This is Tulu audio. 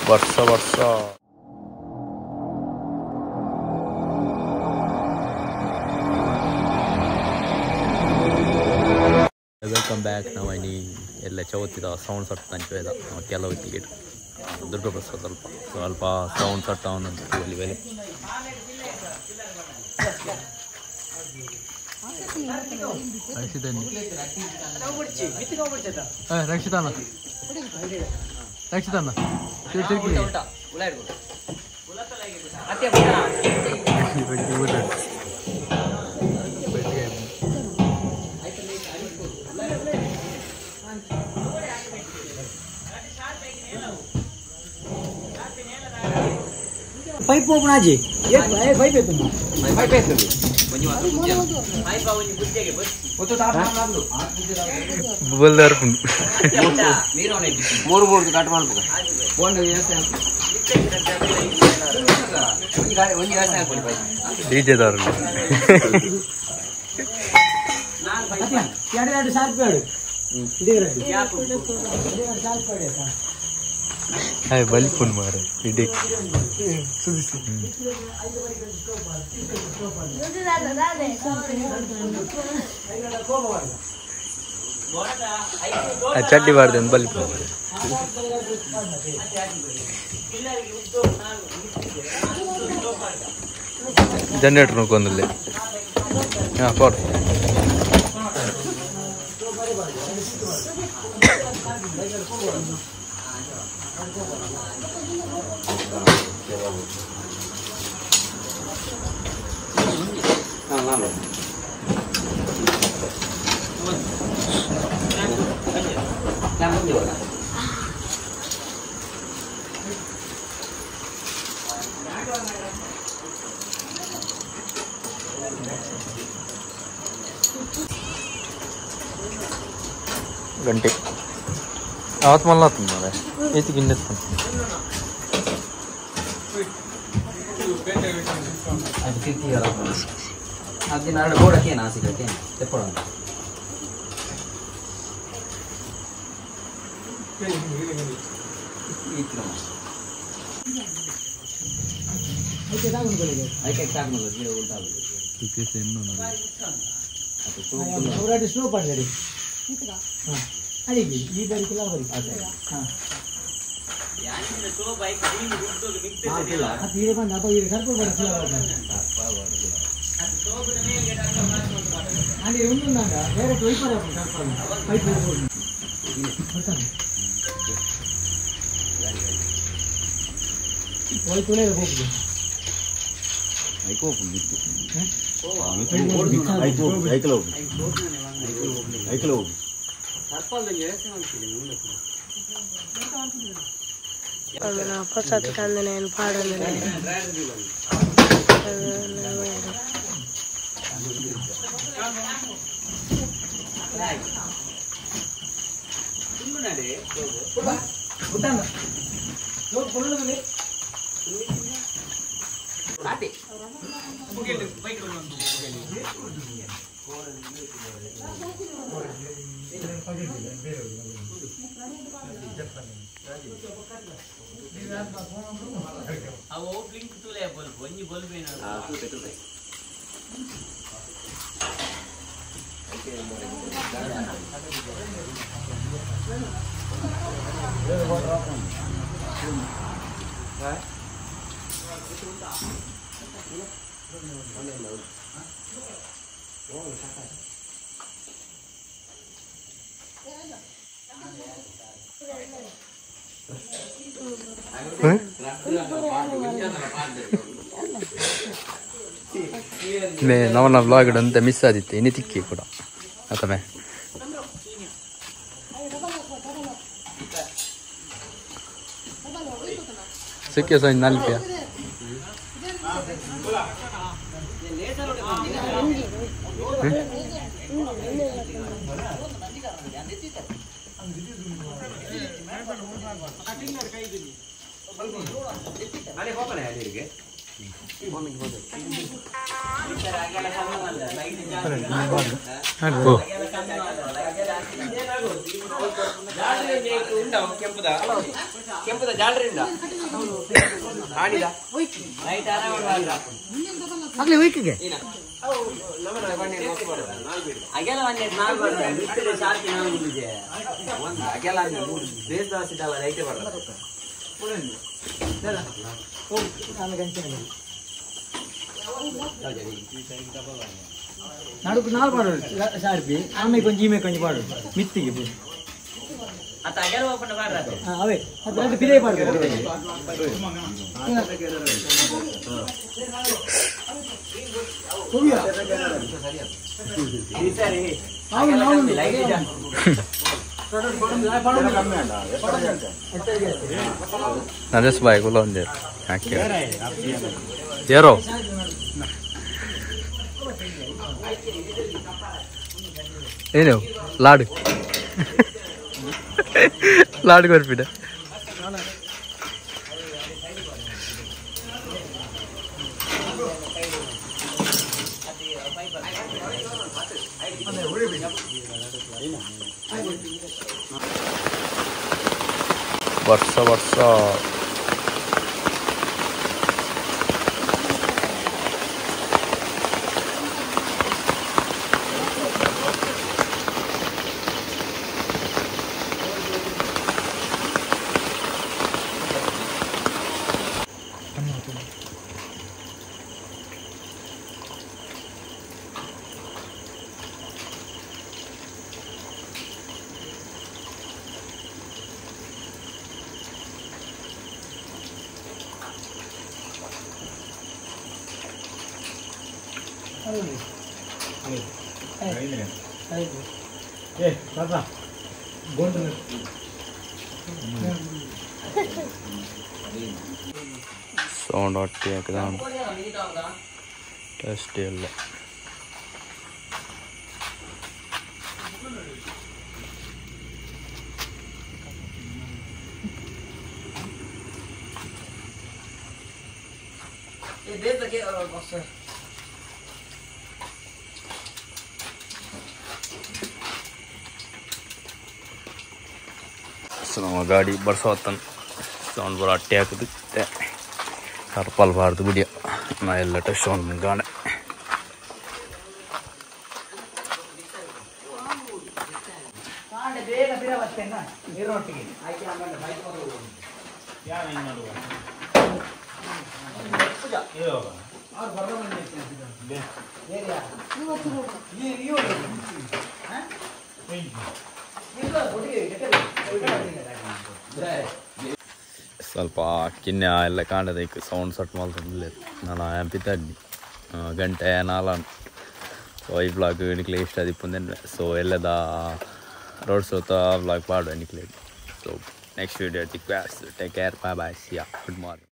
ವರ್ಷ ವರ್ಷ welcome back. ನಾವು ಇಲ್ಲಿ ಎಲ್ಲ ಚೌತಿದ ಸೌಂಡ್ ಸಟ್ ಅಂಚ ಕೆಲವು ಟಿಕೆಟ್ ದುರ್ಗಾಪ್ರಸಾದ್ ಸ್ವಲ್ಪ ಸ್ವಲ್ಪ ಸೌಂಡ್ ಸಟ್ ಅಲ್ಲಿ ಮೇಲೆ ರಕ್ಷಿತಾನ ರಕ್ಷಿತಾನ ಪೈಪ್ ಓಪನ್ ಆಜಿ ಪೈಪ್ ಮೂರು ಮೂರು ಕಟ್ ಮಾಡ್ಬೇಕು. ಡಿಜೆದಾರರು ಎರಡು ಎರಡು ಸಾಕು ಹಾಯ್ ಬಲಿಪುನ್ ಮಾರೆ ಇಡೀ ಚಡ್ಡಿ ಬಾರ್ದೆ ಒಂದು ಬಲಿಪುನ್ ಮಾರೆ. ಜನರೇಟರ್ ನೋಕೊಂದಲ್ಲಿ ಹಾಂ ಫೋರ್ ಗಂಟೆ ಆತ್ಮಲ್ಲ ಮಾರೆ ಏತಿ ಗಿನ್ನೆತ್ತ ಹದಿನಾರು ಗೋಡಕ್ಕೇನು ಆಸಿಕೇನು ತೆಪ್ಪಡ ಸ್ಲೋ ಪಡ್ರಿ ಅಡಿಗೆ ಈ ಬರಿಕಿಲ್ಲ ಬರಿ ಹಾಂ ಅದು ಬಂದು ಅಪ್ಪ ಈಗ ಸ್ವಲ್ಪ ಬರ್ತಲ್ಲ ಅಲ್ಲಿ ಒಂದು ಡೈರೆಕ್ಟ್ ವೈಪರ್ ಸ್ವಲ್ಪ ಪೈಪ್ ಬರ್ತಾನೆ ಹೋಯ್ತು ಹೋಗ್ಬೋದು. ಮೇ ನವನ ವ್ಲಾಗ್ ಅಂತ ಮಿಸ್ ಆದಿತ್ತು ಇನ್ನು ತಿಕ್ಕಿ ಕೂಡ ಆತಮೆ ಸಿಕ್ಕಿ ಸಹ ನಲ್ಪಿಯ ನಡುಕು ನಾಲ್ ಪಾಡೋಡು ಶಾರ್ಪಿ ಆಮೆ ಕೊಂಚ ಈಮೆ ಕೊಂಚ ಪಾಡೋಡು ಮಿತ್ತಿಗೆ ಪೂರ ಅವೇ ಅದು ಪಿರೇ ಪಾಡ್ತಾರೆ ನರೇಶ್ ಬಾಯ್ ಗುಲ ಒಂದೇ ಹಾಕಿ ಏರೋ ಏನು ಲಾಡು ಲಾಡು ಕೊರ್ಪಿಡ ವರ್ಷ ವರ್ಷ ಸೌಂಡ್ ಒಟ್ಟಿ ಹಾಕಿದ ಟೆಸ್ಟ್ ಇಲ್ಲ. ಸೊ ನಮ್ಮ ಗಾಡಿ ಬರ್ಸೋತನ್ ಸೌಂಡ್ ಬರೋ ಅಟ್ಟಿ ಹಾಕಿದ ಟರ್ಪಲ್ ಬಾರ್ದು ಬಿಡಿಯ ನಾ ಎಲ್ಲ ಟೆಸ್ಟ್ ಗಾಣೆ. ಸ್ವಲ್ಪ ಕಿನ್ನೆ ಎಲ್ಲ ಕಾಣದಕ್ಕೆ ಸೌಂಡ್ ಸೆಟ್ ಮಾಡ್ತಿಲ್ಲ ನಾನು ಪಿತ್ತಾಡ್ನಿ ಗಂಟೆ ನಾಲ್ಕು. ಸೊ ಈ ಬ್ಲಾಗ್ ನಿಕ್ಲೆ ಇಷ್ಟ ಆದಿಪ್ಪುಂದೆ. ಸೊ ಎಲ್ಲದ ರೋಡ್ ಸೋತ ಬ್ಲಾಗ್ ಪಾಡು ನಿಕ್ಲೆ. ಸೊ ನೆಕ್ಸ್ಟ್ ವೀಡಿಯೋ ತಿಕ್ಕು. Take care, bye bye, see ya, good morning.